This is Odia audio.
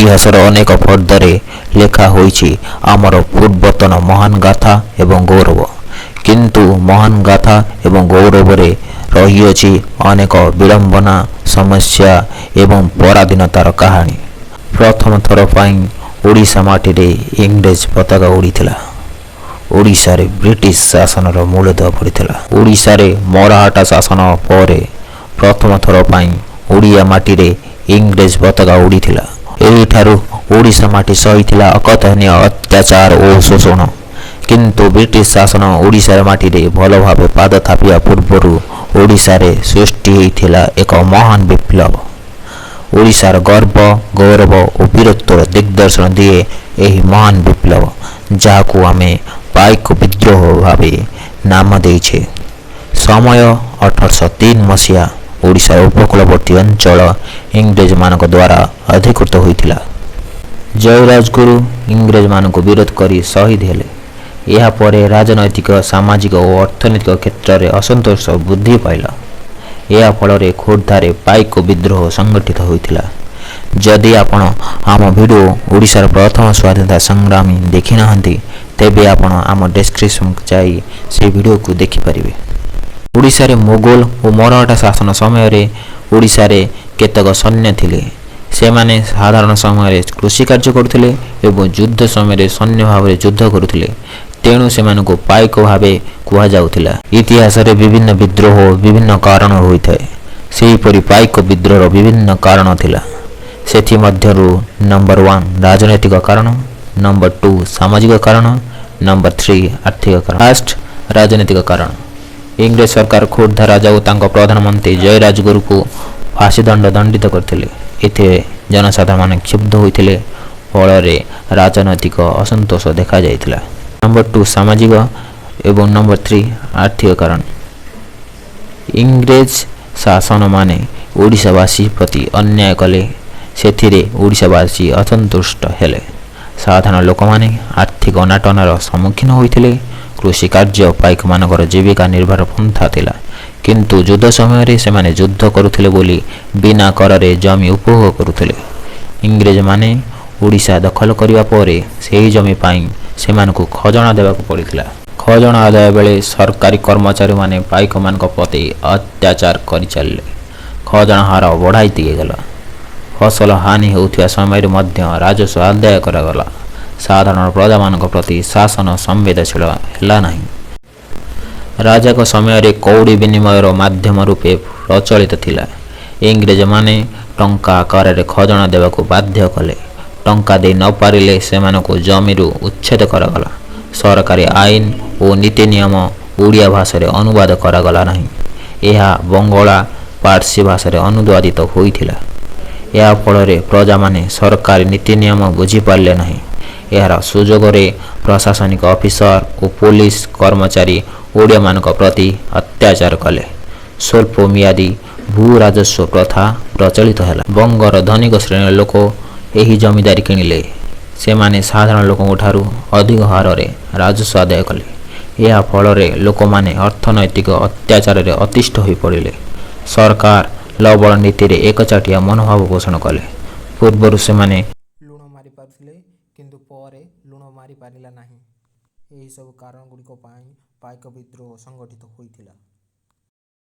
ଇତିହାସର ଅନେକ ଫର୍ଦ୍ଦରେ ଲେଖା ହୋଇଛି ଆମର ପୂର୍ବତନ ମହାନ ଗାଥା ଏବଂ ଗୌରବ। କିନ୍ତୁ ମହାନ ଗାଥା ଏବଂ ଗୌରବରେ ରହିଅଛି ଅନେକ ବିଡ଼ମ୍ବନା, ସମସ୍ୟା ଏବଂ ପରାଧୀନତାର କାହାଣୀ। ପ୍ରଥମ ଥର ପାଇଁ ଓଡ଼ିଶା ମାଟିରେ ଇଂରେଜ ପତାକା ଉଡ଼ିଥିଲା। ଓଡ଼ିଶାରେ ବ୍ରିଟିଶ ଶାସନର ମୂଳଦୁଆ ପଡ଼ିଥିଲା। ଓଡ଼ିଶାରେ ମରାଠା ଶାସନ ପରେ ପ୍ରଥମ ଥର ପାଇଁ ଓଡ଼ିଆ ମାଟିରେ ଇଂରେଜ ପତାକା ଉଡ଼ିଥିଲା। ଏହିଠାରୁ ଓଡ଼ିଶା ମାଟି ସହିଥିଲା ଅକଥନୀୟ ଅତ୍ୟାଚାର ଓ ଶୋଷଣ। କିନ୍ତୁ ବ୍ରିଟିଶ ଶାସନ ଓଡ଼ିଶାର ମାଟିରେ ଭଲ ଭାବେ ପାଦ ଥାପିବା ପୂର୍ବରୁ ଓଡ଼ିଶାରେ ସୃଷ୍ଟି ହୋଇଥିଲା ଏକ ମହାନ ବିପ୍ଳବ। ଓଡ଼ିଶାର ଗର୍ବ, ଗୌରବ ଓ ବୀରତ୍ୱର ଦିଗ୍ଦର୍ଶନ ଦିଏ ଏହି ମହାନ ବିପ୍ଳବ, ଯାହାକୁ ଆମେ ପାଇକ ବିଦ୍ରୋହ ଭାବେ ନାମ ଦେଇଛେ। ସମୟ 1803 ମସିହା। ଓଡ଼ିଶାର ଉପକୂଳବର୍ତ୍ତୀ ଅଞ୍ଚଳ ଇଂରେଜମାନଙ୍କ ଦ୍ୱାରା ଅଧିକୃତ ହୋଇଥିଲା। ଜୟୀ ରାଜଗୁରୁ ଇଂରେଜମାନଙ୍କୁ ବିରୋଧ କରି ଶହୀଦ ହେଲେ। ଏହାପରେ ରାଜନୈତିକ, ସାମାଜିକ ଓ ଅର୍ଥନୈତିକ କ୍ଷେତ୍ରରେ ଅସନ୍ତୋଷ ବୃଦ୍ଧି ପାଇଲା। ଏହା ଫଳରେ ଖୋର୍ଦ୍ଧାରେ ପାଇକ ବିଦ୍ରୋହ ସଂଗଠିତ ହୋଇଥିଲା। ଯଦି ଆପଣ ଆମ ଭିଡ଼ିଓ ଓଡ଼ିଶାର ପ୍ରଥମ ସ୍ୱାଧୀନତା ସଂଗ୍ରାମୀ ଦେଖିନାହାନ୍ତି, ତେବେ ଆପଣ ଆମ ଡେସ୍କ୍ରିପସନ୍କୁ ଯାଇ ସେହି ଭିଡ଼ିଓକୁ ଦେଖିପାରିବେ। ଓଡ଼ିଶାରେ ମୋଗଲ ଓ ମରାଠା ଶାସନ ସମୟରେ ଓଡ଼ିଶାରେ କେତେକ ସୈନ୍ୟ ଥିଲେ। ସେମାନେ ସାଧାରଣ ସମୟରେ କୃଷି କାର୍ଯ୍ୟ କରୁଥିଲେ ଏବଂ ଯୁଦ୍ଧ ସମୟରେ ସୈନ୍ୟ ଭାବରେ ଯୁଦ୍ଧ କରୁଥିଲେ। ତେଣୁ ସେମାନଙ୍କୁ ପାଇକ ଭାବେ କୁହାଯାଉଥିଲା। ଇତିହାସରେ ବିଭିନ୍ନ ବିଦ୍ରୋହ ବିଭିନ୍ନ କାରଣରୁ ହୋଇଥାଏ। ସେହିପରି ପାଇକ ବିଦ୍ରୋହର ବିଭିନ୍ନ କାରଣ ଥିଲା। ସେଥିମଧ୍ୟରୁ ନମ୍ବର 1 ରାଜନୈତିକ କାରଣ, ନମ୍ବର 2 ସାମାଜିକ କାରଣ, ନମ୍ବର 3 ଆର୍ଥିକ କାରଣ। ଫାଷ୍ଟ, ରାଜନୈତିକ କାରଣ। ଇଂରେଜ ସରକାର ଖୋର୍ଦ୍ଧା ରାଜା ଓ ତାଙ୍କ ପ୍ରଧାନମନ୍ତ୍ରୀ ଜୟୀ ରାଜଗୁରୁଙ୍କୁ ଫାଶୀଦଣ୍ଡ ଦଣ୍ଡିତ କରିଥିଲେ। ଏଥିରେ ଜନସାଧାରଣମାନେ କ୍ଷୁବ୍ଧ ହୋଇଥିଲେ। ଫଳରେ ରାଜନୈତିକ ଅସନ୍ତୋଷ ଦେଖାଯାଇଥିଲା। ନମ୍ବର 2 ସାମାଜିକ ଏବଂ ନମ୍ବର 3 ଆର୍ଥିକ କାରଣ। ଇଂରେଜ ଶାସନମାନେ ଓଡ଼ିଶାବାସୀ ପ୍ରତି ଅନ୍ୟାୟ କଲେ। ସେଥିରେ ଓଡ଼ିଶାବାସୀ ଅସନ୍ତୁଷ୍ଟ ହେଲେ। ସାଧାରଣ ଲୋକମାନେ ଆର୍ଥିକ ଅନାଟନର ସମ୍ମୁଖୀନ ହୋଇଥିଲେ। କୃଷି କାର୍ଯ୍ୟ ପାଇକମାନଙ୍କର ଜୀବିକା ନିର୍ବାହ ପନ୍ଥା ଥିଲା। କିନ୍ତୁ ଯୁଦ୍ଧ ସମୟରେ ସେମାନେ ଯୁଦ୍ଧ କରୁଥିଲେ ବୋଲି ବିନା କରରେ ଜମି ଉପଭୋଗ କରୁଥିଲେ। ଇଂରେଜମାନେ ଓଡ଼ିଶା ଦଖଲ କରିବା ପରେ ସେହି ଜମି ପାଇଁ ସେମାନଙ୍କୁ ଖଜଣା ଦେବାକୁ ପଡ଼ିଥିଲା। ଖଜଣା ଆଦାୟ ବେଳେ ସରକାରୀ କର୍ମଚାରୀମାନେ ପାଇକମାନଙ୍କ ପ୍ରତି ଅତ୍ୟାଚାର କରିଚାଲିଲେ। ଖଜଣା ହାର ବଢ଼ାଇ ଦିଆଗଲା। ଫସଲ ହାନି ହେଉଥିବା ସମୟରେ ମଧ୍ୟ ରାଜସ୍ୱ ଆଦାୟ କରାଗଲା। ସାଧାରଣ ପ୍ରଜାମାନଙ୍କ ପ୍ରତି ଶାସନ ସମ୍ବେଦନଶୀଳ ହେଲା ନାହିଁ। ରାଜାଙ୍କ ସମୟରେ କଉଡ଼ି ବିନିମୟର ମାଧ୍ୟମ ରୂପେ ପ୍ରଚଳିତ ଥିଲା। ଇଂରେଜମାନେ ଟଙ୍କା ଆକାରରେ ଖଜଣା ଦେବାକୁ ବାଧ୍ୟ କଲେ। ଟଙ୍କା ଦେଇ ନ ପାରିଲେ ସେମାନଙ୍କୁ ଜମିରୁ ଉଚ୍ଛେଦ କରାଗଲା। ସରକାରୀ ଆଇନ ଓ ନୀତି ନିୟମ ଓଡ଼ିଆ ଭାଷାରେ ଅନୁବାଦ କରାଗଲା ନାହିଁ। ଏହା ବଙ୍ଗଳା, ପାର୍ସୀ ଭାଷାରେ ଅନୁବାଦିତ ହୋଇଥିଲା। ଏହା ଫଳରେ ପ୍ରଜାମାନେ ସରକାରୀ ନୀତି ନିୟମ ବୁଝିପାରିଲେ ନାହିଁ। ଏହାର ସୁଯୋଗରେ ପ୍ରଶାସନିକ ଅଫିସର ଓ ପୋଲିସ କର୍ମଚାରୀ ଓଡ଼ିଆମାନଙ୍କ ପ୍ରତି ଅତ୍ୟାଚାର କଲେ। ସ୍ୱଳ୍ପ ମିଆଦୀ ଭୂ ରାଜସ୍ୱ ପ୍ରଥା ପ୍ରଚଳିତ ହେଲା। ବଙ୍ଗର ଧନିକ ଶ୍ରେଣୀର ଲୋକ ଏହି ଜମିଦାରୀ କିଣିଲେ। ସେମାନେ ସାଧାରଣ ଲୋକଙ୍କଠାରୁ ଅଧିକ ହାରରେ ରାଜସ୍ୱ ଆଦାୟ କଲେ। ଏହା ଫଳରେ ଲୋକମାନେ ଅର୍ଥନୈତିକ ଅତ୍ୟାଚାରରେ ଅତିଷ୍ଠ ହୋଇପଡ଼ିଲେ। ସରକାର ଲବଣ ନୀତିରେ ଏକଚାଟିଆ ମନୋଭାବ ପୋଷଣ କଲେ। ପୂର୍ବରୁ ସେମାନେ ଲୁଣ ମାରିପାରୁଥିଲେ, କିନ୍ତୁ ପରେ ଲୁଣ ମାରିପାରିଲା ନାହିଁ। ଏହିସବୁ କାରଣଗୁଡ଼ିକ ପାଇଁ ପାଇକ ବିଦ୍ରୋହ ସଂଗଠିତ ହୋଇଥିଲା।